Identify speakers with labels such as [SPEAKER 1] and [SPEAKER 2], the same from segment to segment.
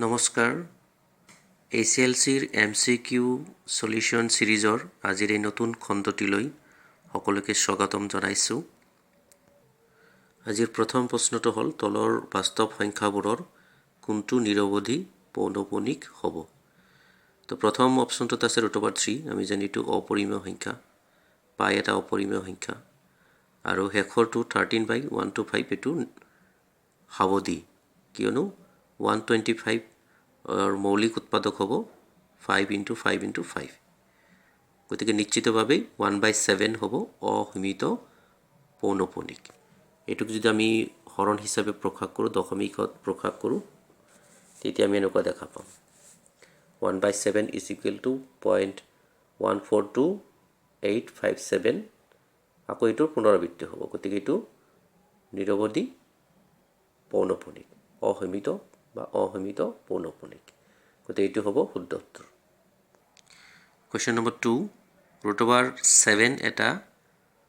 [SPEAKER 1] নমস্কাৰ, এইচএলচিৰ MCQ solution ছিৰিজৰ আজিৰ এই নতুন খণ্ডটিলৈ সকলোকে স্বাগতম জনাইছোঁ। আজিৰ প্ৰথম প্ৰশ্নটো হ'ল, তলৰ বাস্তৱ সংখ্যাবোৰৰ কোনটো নিৰৱধি পৌনঃপুনিক হ'ব? তো প্ৰথম অপশ্যনটোত আছে ৰুট অভাৰ থ্ৰী। আমি জানো এইটো অপৰিমেয় সংখ্যা, পাই এটা অপৰিমেয় সংখ্যা। আৰু শেষৰটো 13 by 125, এইটো সাৱধি, কিয়নো 125 মৌলিক উৎপাদক হ'ব 5 into 5 into 5। গতিকে নিশ্চিতভাৱেই 1/7 হ'ব অসীমিত পৌনঃপুনিক। এইটোক যদি আমি হৰণ হিচাপে প্ৰকাশ কৰোঁ, দশমিকত প্ৰকাশ কৰোঁ, তেতিয়া আমি এনেকুৱা দেখা পাম, 1/7 is equal to 0.142857। আকৌ এইটোৰ পুনৰাবৃত্তি হ'ব। গতিকে এইটো নিৰৱধি পৌনঃপুনিক, অসীমিত বা অসীমিত পৌনঃপুনিক। গতিকে এইটো হ'ব শুদ্ধ উত্তৰ। Question number 2, root over 7 এটা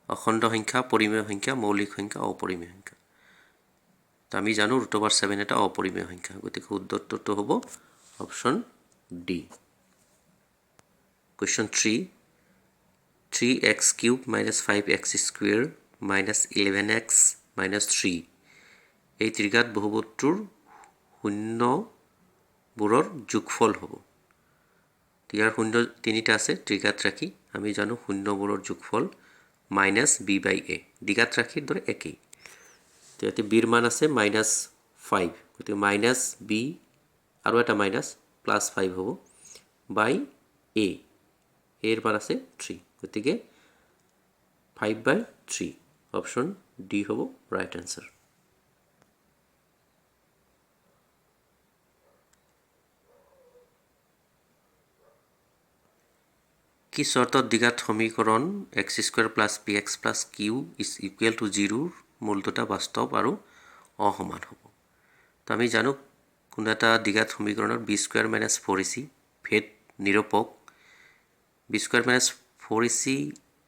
[SPEAKER 1] অখণ্ড সংখ্যা, পৰিমেয় সংখ্যা, মৌলিক সংখ্যা, অপৰিমেয় সংখ্যা। তো আমি জানো ৰুট অভাৰ ছেভেন এটা অপৰিমেয় সংখ্যা। গতিকে শুদ্ধ উত্তৰটো হ'ব option D। Question 3, 3 x cube minus 5 x square minus 11 x minus 3, এই ত্ৰিঘাত বহুপদটোৰ শূন্যবোৰৰ যোগফল হ'ব। ইয়াৰ শূন্য তিনিটা আছে ত্ৰিঘাত ৰাশি। আমি জানো শূন্যবোৰৰ যোগফল মাইনাছ বি বাই এ, দ্বিঘাত ৰাশিৰ দৰে একেই। তো ইয়াতে বিৰ মান আছে মাইনাছ ফাইভ, গতিকে মাইনাছ বি আৰু এটা মাইনাছ, প্লাছ ফাইভ হ'ব, বাই এ, এৰ মান আছে থ্ৰী। গতিকে 5/3, option D হ'ব ৰাইট এনচাৰ। কি চৰ্তত দ্বিঘাত সমীকৰণ x square plus p x plus q is equal to জিৰ'ৰ মূল দুটা বাস্তৱ আৰু অসমান হ'ব? তো আমি জানো কোনো এটা দ্বিঘাত সমীকৰণৰ b square minus 4 a c ভেদ নিৰূপক b square minus 4 a c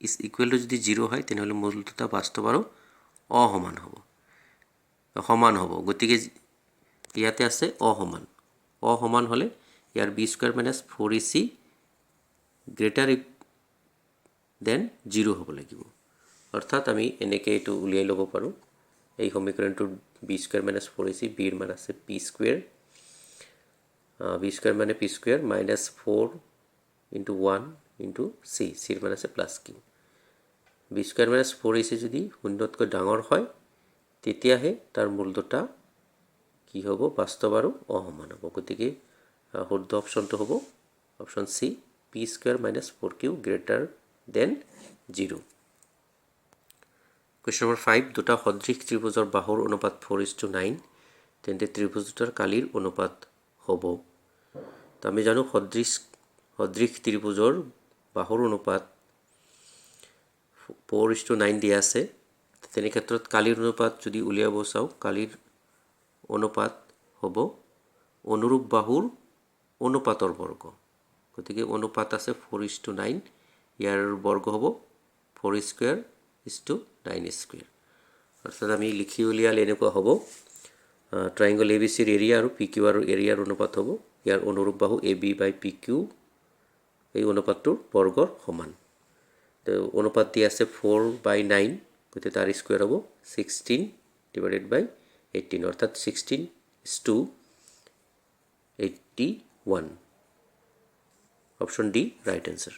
[SPEAKER 1] is equal to যদি জিৰ' হয়, তেনেহ'লে মূল দুটা বাস্তৱ আৰু অসমান হ'ব, সমান হ'ব। গতিকে ইয়াতে আছে অসমান। অসমান হ'লে ইয়াৰ b square minus 4 a c greater than zero হ'ব লাগিব। অৰ্থাৎ আমি এনেকৈ এইটো উলিয়াই ল'ব পাৰোঁ। এই সমীকৰণটোৰ b square minus 4 a c, বিৰ মান আছে পি স্কুৱেৰ, বি স্কুৱেৰ মানে p square minus 4 into 1 into c, চিৰ মান আছে plus q। B square minus 4 a c যদি শূন্যতকৈ ডাঙৰ হয়, তেতিয়াহে তাৰ মূল দুটা কি হ'ব? বাস্তৱ আৰু অসমান হ'ব। গতিকে শুদ্ধ অপশ্যনটো হ'ব option C, p square minus 4 q greater than zero। Question number 5, দুটা সদৃশ ত্ৰিভুজৰ বাহুৰ অনুপাত 4:9, তেন্তে ত্ৰিভুজ দুটাৰ কালিৰ অনুপাত হ'ব। তো আমি জানো সদৃশ ত্ৰিভুজৰ বাহুৰ অনুপাত 4:9 দিয়া আছে। তেনে ক্ষেত্ৰত কালিৰ অনুপাত যদি উলিয়াব চাওঁ, কালিৰ অনুপাত হ'ব অনুৰূপ বাহুৰ অনুপাতৰ বৰ্গ। গতিকে অনুপাত আছে 4:9, ইয়াৰ বৰ্গ হ'ব 4 square is to 9 square। অৰ্থাৎ আমি লিখি উলিয়ালে এনেকুৱা হ'ব, ট্ৰাইংগল এ বি চিৰ এৰিয়া আৰু পি কিউ আৰৰ এৰিয়াৰ অনুপাত হ'ব ইয়াৰ অনুৰূপ বাহু A B by P Q, এই অনুপাতটোৰ বৰ্গৰ সমান। তো অনুপাত দিয়া আছে 4/9, গতিকে তাৰ স্কুৱেৰ হ'ব 16 ডিভাইডেড বাই 18, অৰ্থাৎ 16 is to 81, option D right answer।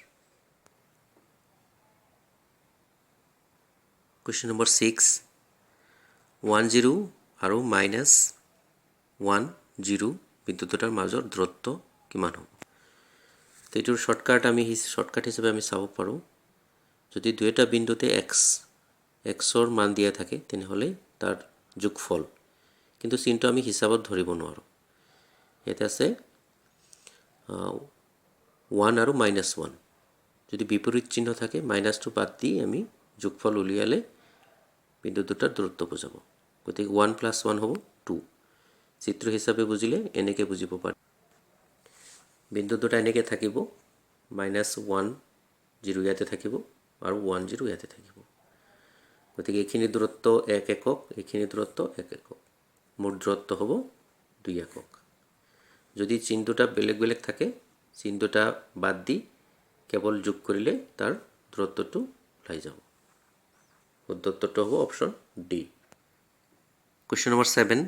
[SPEAKER 1] Question number 6, 1 0 আৰু মাইনাছ ওৱান জিৰ' বিন্দু দুটাৰ মাজৰ দূৰত্ব কিমান হ'ব? তো এইটোৰ শ্বৰ্টকাট হিচাপে আমি চাব পাৰোঁ, যদি দুয়োটা বিন্দুতে এক্সৰ মান দিয়া থাকে, তেনেহ'লে তাৰ যোগফল, কিন্তু চিনটো আমি হিচাপত ধৰিব নোৱাৰোঁ। ইয়াতে আছে ওৱান আৰু মাইনাছ ওৱান। যদি বিপৰীত চিহ্ন থাকে, মাইনাছটো বাদ দি আমি যোগফল উলিয়ালে বিন্দু দুটাৰ দূৰত্ব বুজাব। গতিকে ওৱান প্লাছ ওৱান হ'ব টু। চিত্ৰ হিচাপে বুজিলে এনেকৈ বুজিব পাৰি। বিন্দু দুটা এনেকৈ থাকিব, মাইনাছ ওৱান জিৰ' ইয়াতে থাকিব আৰু ওৱান জিৰ' ইয়াতে থাকিব। গতিকে এইখিনি দূৰত্ব এক একক, এইখিনি দূৰত্ব এক একক, মুঠ দূৰত্ব হ'ব 2 একক। যদি চিন দুটা বেলেগ বেলেগ থাকে, চিন দুটা বাদ দি কেৱল যোগ কৰিলে তাৰ দূৰত্বটো ওলাই যাব। শুদ্ধ উত্তৰটো হ'ব option D. Question number 7: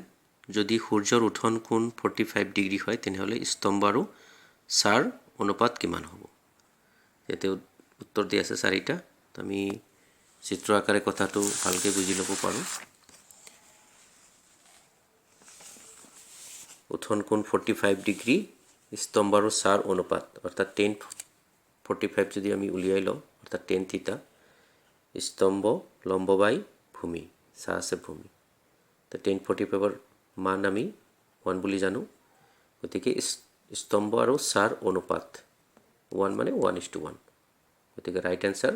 [SPEAKER 1] যদি সূৰ্যৰ উঠন কোণ 45 ডিগ্ৰী হয়, তেনেহ'লে স্তম্ভ আৰু ছাঁৰ অনুপাত কিমান হ'ব? ইয়াতে উত্তৰ দি আছে চাৰিটা। তো আমি চিত্ৰ আকাৰে কথাটো ভালকৈ বুজি ল'ব পাৰোঁ। উঠন কোণ 45 ডিগ্ৰী, স্তম্ভ আৰু ছাঁৰ অনুপাত, অৰ্থাৎ টেন 45 যদি আমি উলিয়াই লওঁ, অৰ্থাৎ টেন থিতা, স্তম্ভ লম্ব বাই ভূমি, ছাঁ আছে ভূমি। তো টেন 45ৰ মান আমি 1 বুলি জানো। গতিকে স্তম্ভ আৰু ছাঁৰ অনুপাত 1 মানে 1:1। গতিকে right answer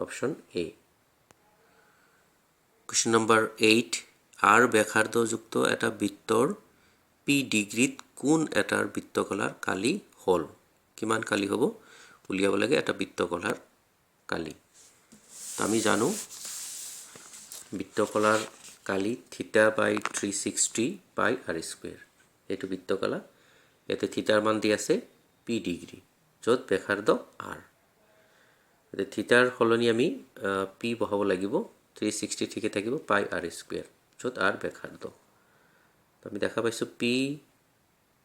[SPEAKER 1] option A. Question number 8: R ব্যাসাৰ্ধযুক্ত এটা বৃত্তৰ পি ডিগ্ৰীত কোন এটাৰ বৃত্তকলাৰ কালি হ'ল? কিমান কালি হ'ব উলিয়াব লাগে, এটা বৃত্তকলাৰ কালি। তো আমি জানো বৃত্তকলাৰ কালি theta by 360 pi r square। এইটো বৃত্তকলা। ইয়াতে থিতাৰ মান দি আছে পি ডিগ্ৰী, য'ত ব্যাসাৰ্ধ আৰ। গতিকে থিতাৰ সলনি আমি পি বহাব লাগিব। 360 ঠিকে থাকিব, পাই আৰ স্কুৱেৰ, য'ত আৰ ব্যাসাৰ্ধ। আমি দেখা পাইছোঁ পি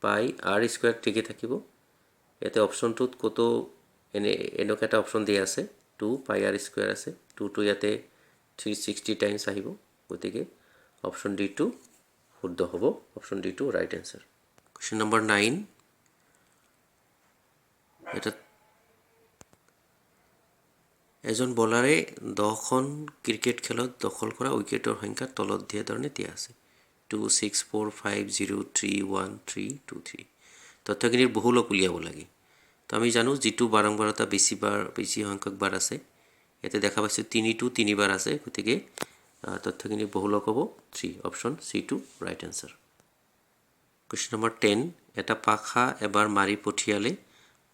[SPEAKER 1] পাই আৰ স্কুৱেৰ ঠিকে থাকিব। ইয়াতে অপশ্যনটোত ক'তো এনেকুৱা এটা অপশ্যন দিয়া আছে, টু পাই আৰ স্কুৱেৰ আছে। টুটো ইয়াতে 360 টাইমছ আহিব। গতিকে অপশ্যন ডিটো শুদ্ধ হ'ব। অপশ্যন ডিটো right answer. Question number 9: এটা এজন বলাৰে 10খন ক্ৰিকেট খেলত দখল কৰা উইকেটৰ সংখ্যা তলত দিয়া ধৰণে দিয়া আছে: 2, 6, 4, 5, 0, 3, 1, 3, 2, 3। তথ্যখিনিৰ বহুলক উলিয়াব লাগে। তো আমি জানো যিটো বাৰম্বাৰতা বেছি বাৰ, বেছি সংখ্যক বাৰ আছে। ইয়াতে দেখা পাইছোঁ তিনিটো তিনিবাৰ আছে। গতিকে তথ্যখিনিৰ বহুলক হ'ব 3। অপশ্যন চিটো right answer. Question number 10: এটা পাশা এবাৰ মাৰি পঠিয়ালে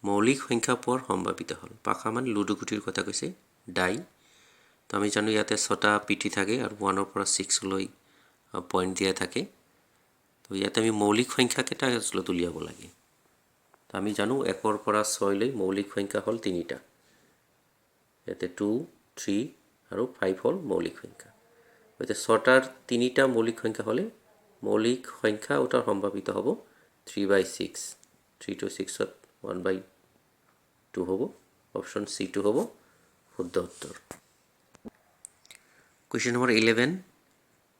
[SPEAKER 1] মৌলিক সংখ্যা পোৱাৰ সম্ভাৱিত হ'ল? পাশা মানে লুডু গুটিৰ কথা কৈছে, ডাই। তো আমি জানো ইয়াতে ছটা পিঠি থাকে আৰু 1ৰ পৰা 6লৈ পইণ্ট দিয়া থাকে। তো ইয়াতে আমি মৌলিক সংখ্যাকেইটা আচলতে উলিয়াব লাগে। তো আমি জানো 1ৰ পৰা 6লৈ মৌলিক সংখ্যা হ'ল তিনিটা। ইয়াতে 2, 3 আৰু 5 হ'ল মৌলিক সংখ্যা। গতিকে ছটাৰ তিনিটা মৌলিক সংখ্যা হ'লে মৌলিক সংখ্যা উঠাৰ সম্ভাৱিত হ'ব 3/6। থ্ৰী টু ছিক্সত 1/2 হ'ব। অপশ্যন চিটো হ'ব শুদ্ধ উত্তৰ। Question number 11: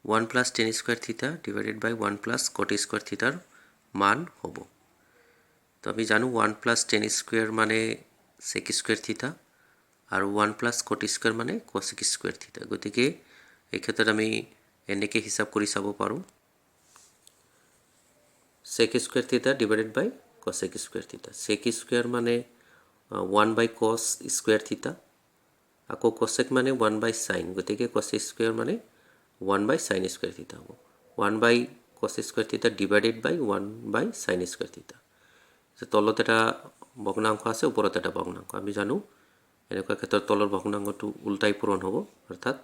[SPEAKER 1] 1 plus tan square theta divided by 1 plus cot square থিটাৰ মান হ'ব? তো আমি জানো ওৱান প্লাছ টেন স্কুৱেৰ মানে চেক স্কুৱেৰ থিতা আৰু ওৱান প্লাছ কট স্কুৱেৰ মানে কচেক স্কুৱেৰ থিতা। গতিকে এই ক্ষেত্ৰত আমি এনেকৈ হিচাপ কৰি চাব পাৰোঁ: sec square theta divided by cosec square theta। Sec square মানে 1 by cos square theta, আকৌ কচেক মানে ওৱান বাই চাইন। গতিকে কচেক স্কুৱেৰ মানে 1 by sine square theta হ'ব। 1 by cos square theta divided by 1 by sine square theta। তলত এটা ভগ্নাংশ আছে, ওপৰত এটা ভগ্নাংশ। আমি জানো এনেকুৱা ক্ষেত্ৰত তলৰ ভগ্নাংশটো উল্টাই পূৰণ হ'ব, অৰ্থাৎ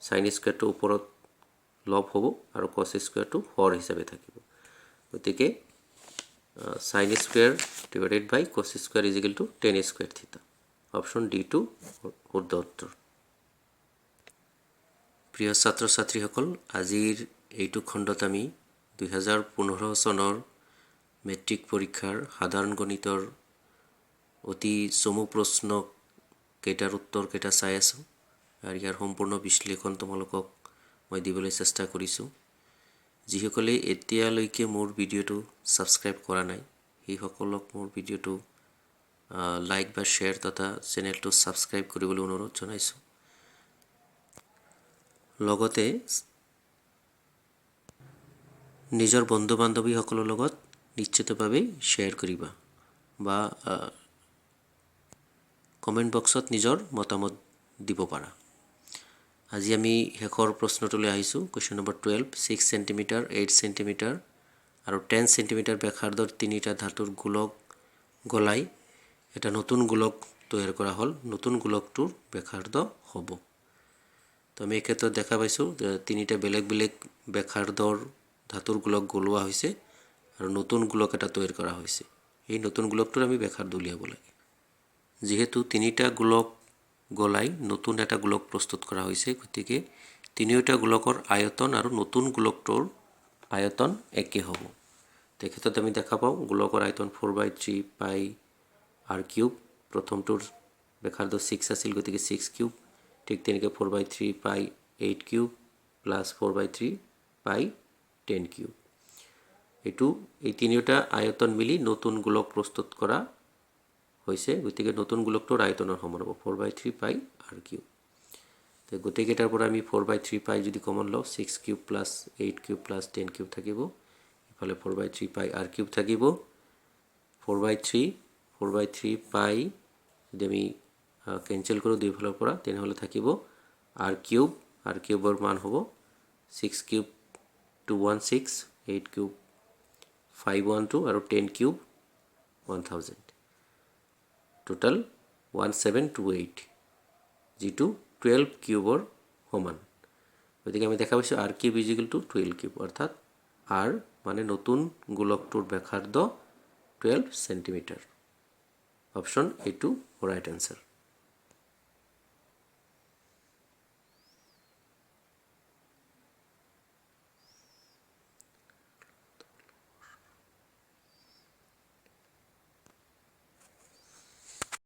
[SPEAKER 1] চাইন স্কুৱেৰটো ওপৰত লব হ'ব আৰু কচ স্কুৱেৰটো হৰ হিচাপে থাকিব। গতিকে sine square divided by cos square is equal to tan square theta। Option ডিটো শুদ্ধ উত্তৰ। প্ৰিয় ছাত্ৰ ছাত্ৰীসকল, আজিৰ এইটো খণ্ডত আমি 2015 চনৰ মেট্ৰিক পৰীক্ষাৰ সাধাৰণ গণিতৰ অতি চমু প্ৰশ্ন কেইটাৰ উত্তৰ কেইটা চাই আছোঁ আৰু ইয়াৰ সম্পূৰ্ণ বিশ্লেষণ তোমালোকক মই দিবলৈ চেষ্টা কৰিছোঁ। যিসকলে এতিয়ালৈকে মোৰ ভিডিঅ'টো ছাবস্ক্ৰাইব কৰা নাই, সেইসকলক মোৰ ভিডিঅ'টো লাইক বা শ্বেয়াৰ তথা চেনেলটো ছাবস্ক্ৰাইব কৰিবলৈ অনুৰোধ জনাইছোঁ। লগতে নিজৰ বন্ধু বান্ধৱীসকলৰ লগত নিশ্চিতভাৱে শ্বেয়াৰ কৰিবা বা কমেণ্ট বক্সত নিজৰ মতামত দিব পাৰা। আজি আমি শেষৰ প্ৰশ্নটোলৈ আহিছোঁ। Question number 12: 6 centimetre, 8 centimetre আৰু 10 চেণ্টিমিটাৰ ব্যাসাৰ্ধৰ তিনিটা ধাতুৰ গোলক গলাই এটা নতুন গোলক তৈয়াৰ কৰা হ'ল। নতুন গোলকটোৰ ব্যাসাৰ্ধ হ'ব? তো আমি এই ক্ষেত্ৰত দেখা পাইছোঁ যে তিনিটা বেলেগ বেলেগ ব্যাসাৰ্ধৰ ধাতুৰ গোলক গলোৱা হৈছে। আৰু নতুন গোলক এটা তৈয়াৰ কৰা হৈছে। এই নতুন গোলকটোৰ আমি ব্যাসাৰ্ধ উলিয়াব লাগে। যিহেতু তিনিটা গোলক গলাই নতুন এটা গোলক প্ৰস্তুত কৰা হৈছে, গতিকে তিনিওটা গোলকৰ আয়তন আৰু নতুন গোলকটোৰ আয়তন একে হ'ব। তেক্ষেত্ৰত আমি দেখা পাওঁ, গোলকৰ আয়তন 4 by 3 pi r cube। প্ৰথমটোৰ ব্যাসাৰ্ধ 6 আছিল, গতিকে ছিক্স কিউব। ঠিক তেনেকৈ 4 by 3 pi 8 cube plus 4 by 3 pi 10 cube। এইটো এই তিনিওটা আয়তন মিলি নতুন গোলক প্ৰস্তুত কৰা হৈছে, গতিকে নতুন গোলকটোৰ আয়তনৰ সমান হ'ব 4 by 3 pi r cube। তো গোটেইকেইটাৰ পৰা আমি 4 বাই 3 পাই যদি কমন লওঁ, 6 cube plus 8 cube plus 10 cube থাকিব। ইফালে 4 by 3 pi r cube থাকিব। 4 by 3, 4 by 3 pi যদি আমি কেঞ্চেল কৰোঁ দুইফালৰ পৰা, তেনেহ'লে থাকিব আৰ কিউব। আৰ কিউবৰ মান হ'ব 6 cube 216, 8 cube 512 আৰু 10 cube 1000, total 1728, যিটো 12 কিউবৰ সমান। গতিকে আমি দেখা পাইছোঁ, r cube is equal to 12 cube, অৰ্থাৎ আৰ মানে নতুন গোলকটোৰ ব্যাসাৰ্ধ 12 চেণ্টিমিটাৰ। অপশ্যন এইটো ৰাইট এনচাৰ।